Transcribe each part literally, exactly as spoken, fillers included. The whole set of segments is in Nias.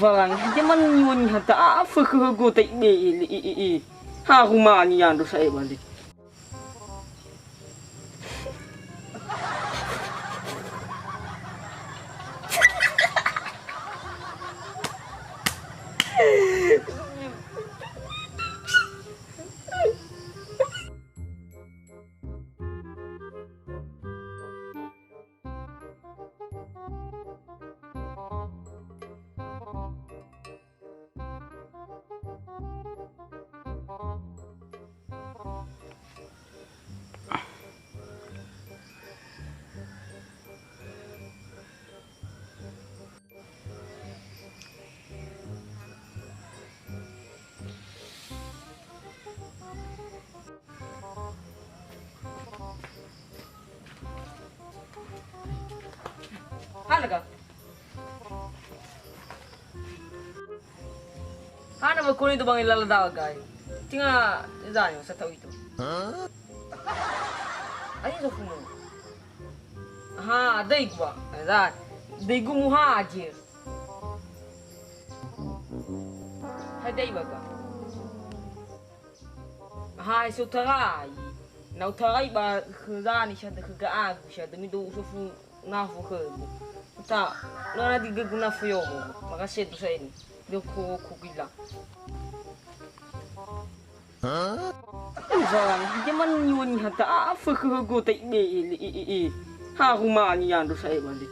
Barang, hadia manö niŵa'ö niha da'a, afökhö högö ta ibe'e le, e, e, e. Harumani yandro sa'ae bale. Hana ka? Hana ba koni to bangai lala dawa gai. Tinga zanyo sa tau itu. Ayo so fumo. Ha, dai gua. Zat. Dai gu muhajir. Hadia iŵa'ö ga? Hai, so utarai. Na utarai ba khö Zani sa'ae, khö Ga'agu sa'ae, mi do usofu nafö khögu. Ta, no na di gögu nafö yomo. Makase tu sa'ae ni. Do ko, ko gila. Ufarangi, hadia manö niŵa'ö niha da'a, afökhö högö ta ibe'e le, e, e, e. Harumani yandro sa'ae bale.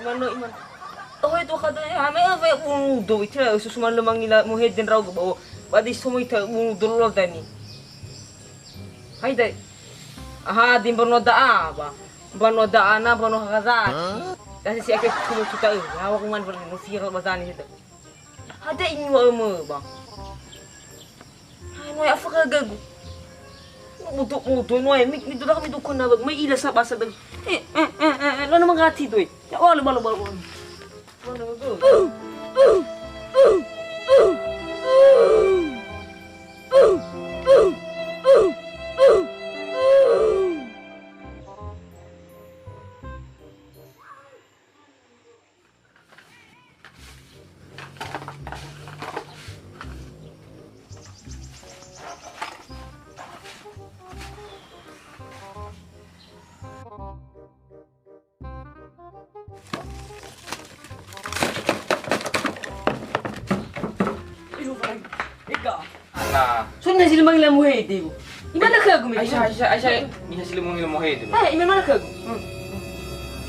Mano iman. Oh, itu kata ya, me ave bunu do itu ya, susu man lemang ila muhedin rau ba. Ba di somo ita bunu do lo dani. Hai dai. Aha, di mbanua da'a ba. Mbanua da'a na mbanua Hakazaki. Hah? Dasi si ake kumu cuta e. Hawa kuman berni no viral ba Zani heda. Hadia iniŵa'ö mö ba. Hai, noe afökhö gögu. Mudu, mudu, noe, mi, mi duda mi dukun na, mai ila sa basa dög. Eh, eh, eh, eh, eh, lana mangati doe. Ya, wale, balo, balo, balo. Mana gögu? Ega. Nah. So niha si lö mangi la muhede. Imana khögu me? Aisyah, Aisyah, Aisyah. Niha si lö mangi la muhede. Eh, imana khögu? Hmm.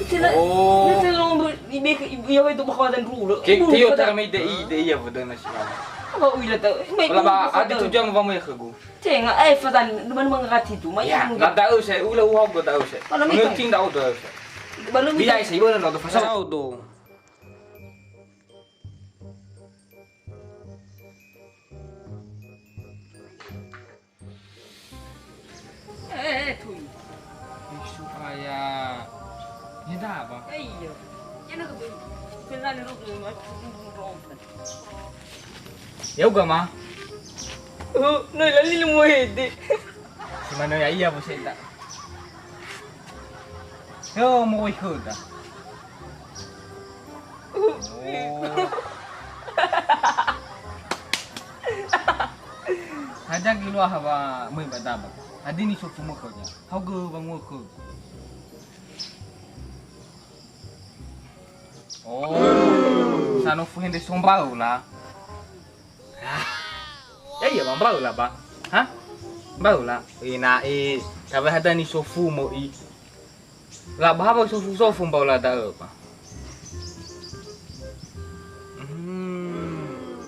Tela, oh. Tela nomor ibe ke ibu ya itu bakal dan dulu. Ke, ke yo tara mai dei, dei ya bodo na si. Apa uila ta? Mai. Wala ba, ada tujuan ba mai khögu. Tenga, eh, fatan, duman mangati tu. Mai. Ya, la da'ö sa'ae, ula uhaogö da'ö sa'ae. Mengerti da'ö da'ö sa'ae. Balö mi. Bila sa'ae, iŵa'ö na do fasa. Sa'ae do. Eh, eh, tui. Isu aya. Ini ada apa? Eh, iya. Ini ke beli. Kenal lu ke, mas. Ya uga ma. Oh, no, lali lu muhede. Si mano ya iya, boseta. Yo, moi khöda. Oh. Hadia göi lua hawa möi ba daba. Hadia nisofu mö khönia. Haogö wangu'ö khögu. Oh. Sanofu hende so mbaula. Ah. Ya, iya, ba mbaula ba. Ha? Mbaula. Ina e, tabe hadia nisofu möi. La ba hawa sofu-sofu mbaula da'ö ba. Hmm.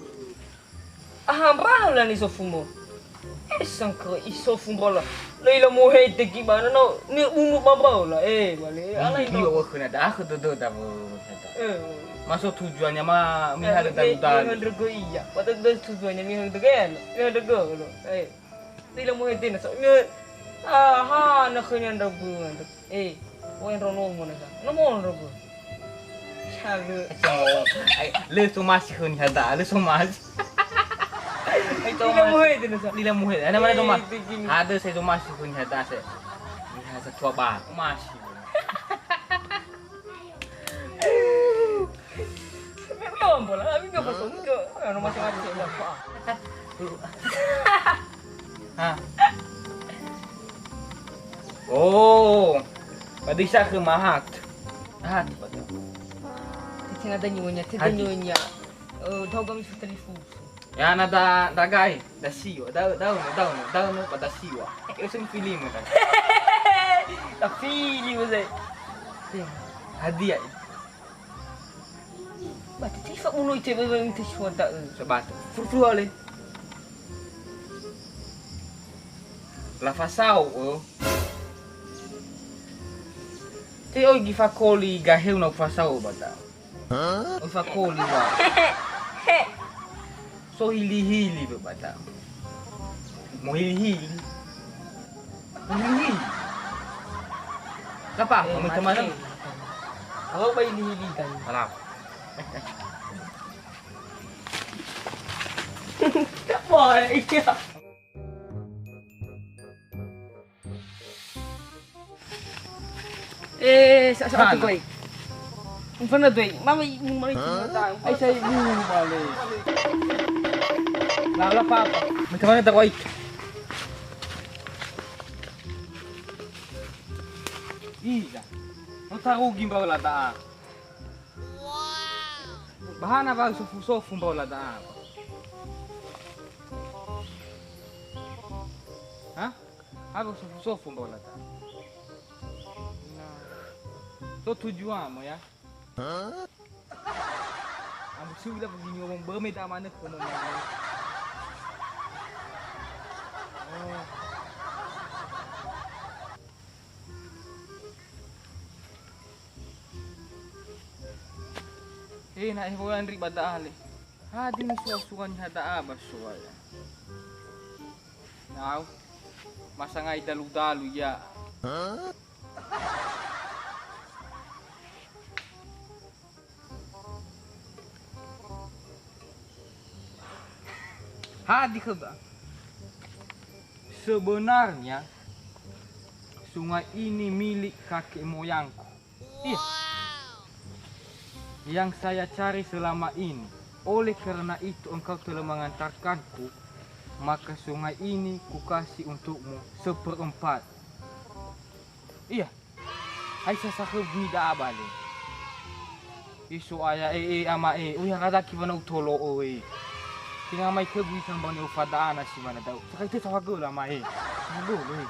Aha mbaula nisofu mö? Eh, sangkö isofu mbaula. Lö ila muhede gimana no, ni umu ba mbaula. Eh, bale. Ala ini ino. Wa khöna da khö dödö da wö. Eh. Maso tujuannya ma mihalö dalu-dalu. Mihalö göi iya. Pada tujuannya mihalö göi. Mihalö göi lo. Eh. Lö ila muhede na so. Aha, na khönia ndra'ugö. Eh, wa ndra'o nomo na sa. Nomo ndra'ugö. Ai, lö somasi khö niha da'a, lö somasi. Ai, lila muhe dulu, sa. Lila muhe. Ada mana somasi? Ada saya somasi khö niha da'a, saya. Niha satua ba. Somasi. Memang bola, tapi nggak betul, nggak, nggak masing-masing, nggak apa. Ha. Oh, ba disa khö mahat. Mahat, betul. Tidak ada nyonya, tidak ada nyonya. Eh, tahu kami sudah telefon. Ya, na da, da gai, da siwa, da, da, da, da, da, ba da siwa. Yo sing film kan. Da film saya. Hadiah. Ba te tifa uno ite ba ba te suwa da. Sebatu. Furu-furu ale. La fasao, oh. Te oi gi fakoli gaheu na fasao ba da. Oi fakoli wa. So hili-hili be bata. Mo hili-hili. Mo hili-hili. Apa? Eh, mau teman? Kalau ba hili-hili kan. Salah. Apa? Iya. Eh, sa, sa, tu koi. Mfana doi, mama i, mama i, ai sai mu bale. La, la, papa. Mfana doi. Iza. No tarugi mbao la da'a. Bahana ba sofu-sofu mbao la da'a. Ha? Aku sofu-sofu mbao la da'a. Nah. So tujuanmu ya? Amu siu la begini ngomong beme da mana ke ngomong. Oh. Eh, na eh, woyan ri ba da'a le. Hadia ni sua-sua niha da'a ba sua ya. Nau, masangai dalu-dalu ya. Hadia khöda? Sebenarnya sungai ini milik kakek moyangku. Iya. Yang saya cari selama ini. Oleh karena itu engkau telah mengantarkanku, maka sungai ini kukasih untukmu seperempat. Iya. Ai sasa khögu da'a bale. Iso aya e, e, ama e, oi haradaki wana utolo'o e. Tenga mai khögu isambang ni ufa da'a na si mana da'u. Sakai te sawagöla ama e. Sawagöla e.